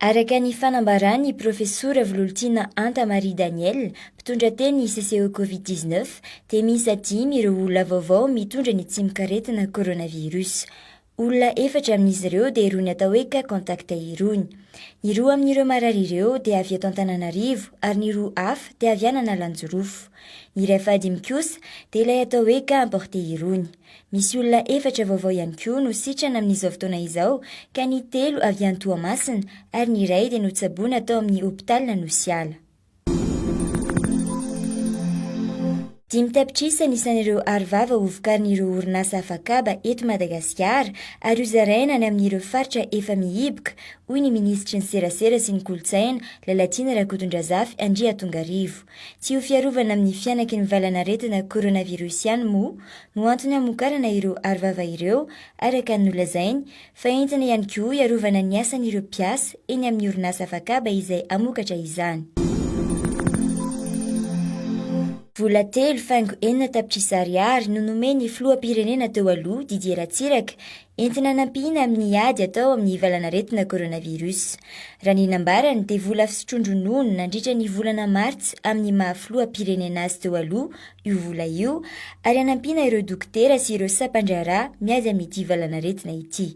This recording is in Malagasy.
Araka ny fanambaran'ny Profesora Vololtiana Anta Marie Daniel, mpitondra teny CCE Covid 19, dia miisa dimy ireo olona vaovao mitondra ny tsimokaretina coronavirus. Olona efatra amin'izy ireo dia irony atao hoe cas contact irony. Ny roa amin'ireo marary ireo dia avy eto Antananarivo ary ny roa hafa dia avy any Analanjirofo. Ny iray fahadimy kosa dia ilay atao hoe cas importé irony. Misy olona efatra vaovao ihany koa no sitrana amin'izao fotoana izao ka ny telo avy any Toamasina ary ny iray dia notsaboina tao amin'ny hopitalin'Anosiala. Dimy tapitrisa ny isan'ireo arovava hovokarin'ireo orinasa afakaba eto Madagasikara ary hozaraina any amin'ireo faritra efa mihiboka, hoy ny minisitry ny Serasera sy ny kolontsaina, Lalatiana Rakotondrazafy Andriatongarivo. Tsy ho fiarovana amin'ny fihanaky ny valanaretina coronavirus ihany moa no antony hamokarana ireo arovava ireo, araka ny nolazainy, fa entina ihany koa hiarovana ny asan'ireo mpiasa eny amin'ny orinasa afakaba izay hamokatra izany. Vola telo faingo enina tapitrisa ariary no nomen'ny filoham-pirenena teo aloha Didier Ratsiraka entina hanampiana amin'ny ady atao amin'ny valanaretina coronavirus. Raha ny nambarany dia vola fisotroan-dronono nandritra ny volana martsa amin'ny maha filoham-pirenena azy teo aloha io vola io ary hanampiana ireo dokotera sy ireo sampan-draharaha miady amin'ity valanaretina ity.